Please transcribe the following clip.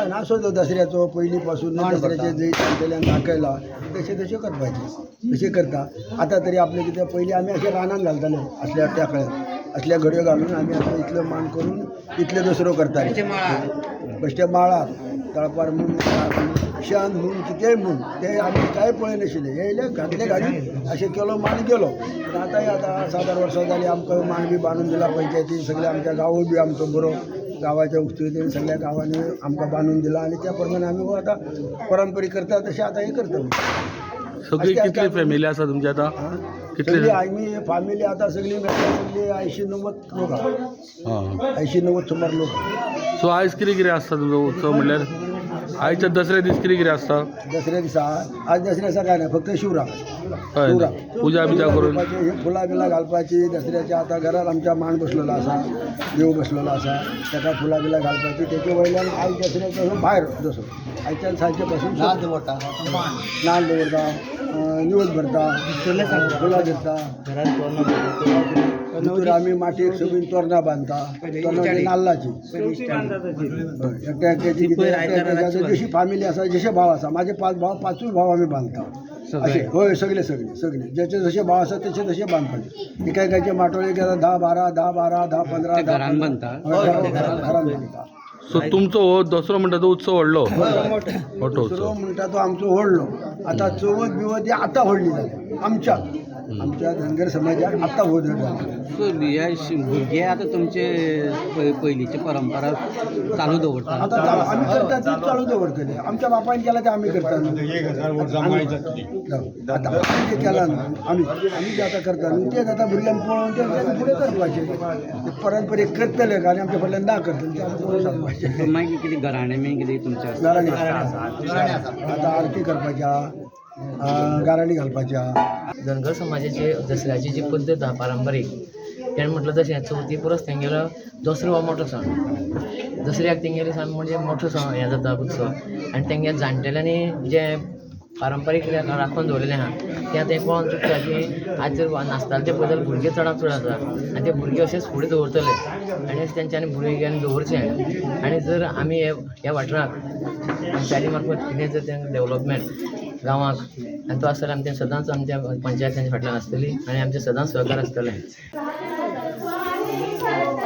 सण आसो तो दसऱ्याचो पयलीं पासून दसऱ्याचें जैत आमगेल्यान दाखयलां तशें तशें करपाचें तशें करता. आतां तरी आपलें कितें पयलीं आमी अशें रानान घालताले असल्या टाकळ्यान असल्या घडयो घालून आमी आतां इतलो मान करून इतले दसरो करताले बेश्टे माळार तळपार म्हूण शेण म्हूण कितेंय म्हूण ते आमी कांय पळयनाशिल्ले येयले घातले गाडी अशें केलो मान गेलो. पूण आतांय आतां 7-8 वर्सां जालीं आमकां मान बी बांदून दिला पंचायतीन सगळे आमच्या गांवूय बी आमचो बरो गांवाच्या उस्तीन सगळ्या गांवांनी आमकां बांदून दिला आनी त्या प्रमाणे आमी हो आतां परंपरीक करता तशें आतां हें करता. सगळी कितली फॅमिली आसा तुमची आतां? आं? कितले? सगळी आमी फॅमिली आतां सगळी मेळटा सगळी 80-90 लोक आहा. हां 80-90 सुमार लोक आहा. सो आयज कितें कितें आसता तुमचो उत्सव म्हणल्यार आयच्या दसऱ्या दीस कितें कितें आसता? दसऱ्या दिसा आज दसऱ्या दिसा काय नाही फक्त शिवराक. हय शिवराक पुजा बिजा करून घालपाची, ही फुलां बिलां घालपाची दसऱ्याच्या. आतां घरात आमच्या मांड बसलेलो आसा देव बसलेलो आसा ताका फुलां बिलां घालपाची तेचे वयल्यान आयज दसऱ्याचो हो भायर दसरो आयच्यान सांजचे पासून नाल्ल दवरता नाल्ल दवरता निवद भरता फुलां धरता भितर आमी मातयेक सगळीं तोरणां बांदता तोरणां म्हणजे नाल्लाची. हय, एकट्या एकट्याची कितें, एकट्या एकट्याची जशी फॅमिली आसा जशे भाव आसा माझे 5 भाव 5ूय भाव आमी बांदता अशे. हय सगळे सगळे सगळे ज्याचे जशे भाव आसा तशे तशे बांदपाचे. एका एकाचे माटोळे गेला 10 12 10 12 10 15 घरान बांदता? घरान बांदता. सो तुमचो हो दसरो म्हणटा तो उत्सव व्हडलो मोठो दुसरो उत्सव. म्हणटा तो आमचो व्हडलो. आतां चवथ बिवथ ही आतां व्हडली जाल्या आमच्या आमच्या धनगर समाजाक आतां व्हड जाल्या. सो हे भुरगे आतां तुमचे पयलींची परंपरा चालू दवरता. आतां आमी करता तीच चालू दवरतले. आमच्या बापायन केला ते आमी करता न्हू. आतां आमी जें केलां न्हू आमी आमी जें आतां करता न्हू तेच आतां भुरग्यांक पळोवन ते फुडें करपाचें ते परंपरेक करतले आनी आमच्या फाटल्यान ना करतले ते आमी पळोवन सांगपाचें. मागीर कितें घराणें बी कितें तुमचें आसा? गाराणी आतां आरती करपाच्या गाराणी घालपाच्या. धनगर समाजाची दसऱ्याची जी पद्दत आहा पारंपारीक तेणें म्हटलें तशें चवथी परस तेंगेलो दसरो हो मोठो सण. दसऱ्याक तेंगेलो सण म्हणजे मोठो सण हें जाता उत्सव आनी तेंगे जाणटेल्यांनी जें पारंपारीक राखून दवरिल्लें आहा तें आतां पळोवन चुकता की आज जर नाचताले ते बदल भुरगे चडांत चड आसा आनी ते भुरगे अशेच फुडें दवरतले आनी अशें तेंच्यांनी भुरग्यांनी दवरचें. आनी जर आमी ह्या वाठाराक पंचायती मार्फत कितें जर तेंकां डेवलपमेंट गांवाक आनी तो आसता जाल्यार आमचें सदांच आमच्या पंचायत तेंच्या फाटल्यान आसतली आनी आमचें सदांच सहकार आसतलें. Thank you.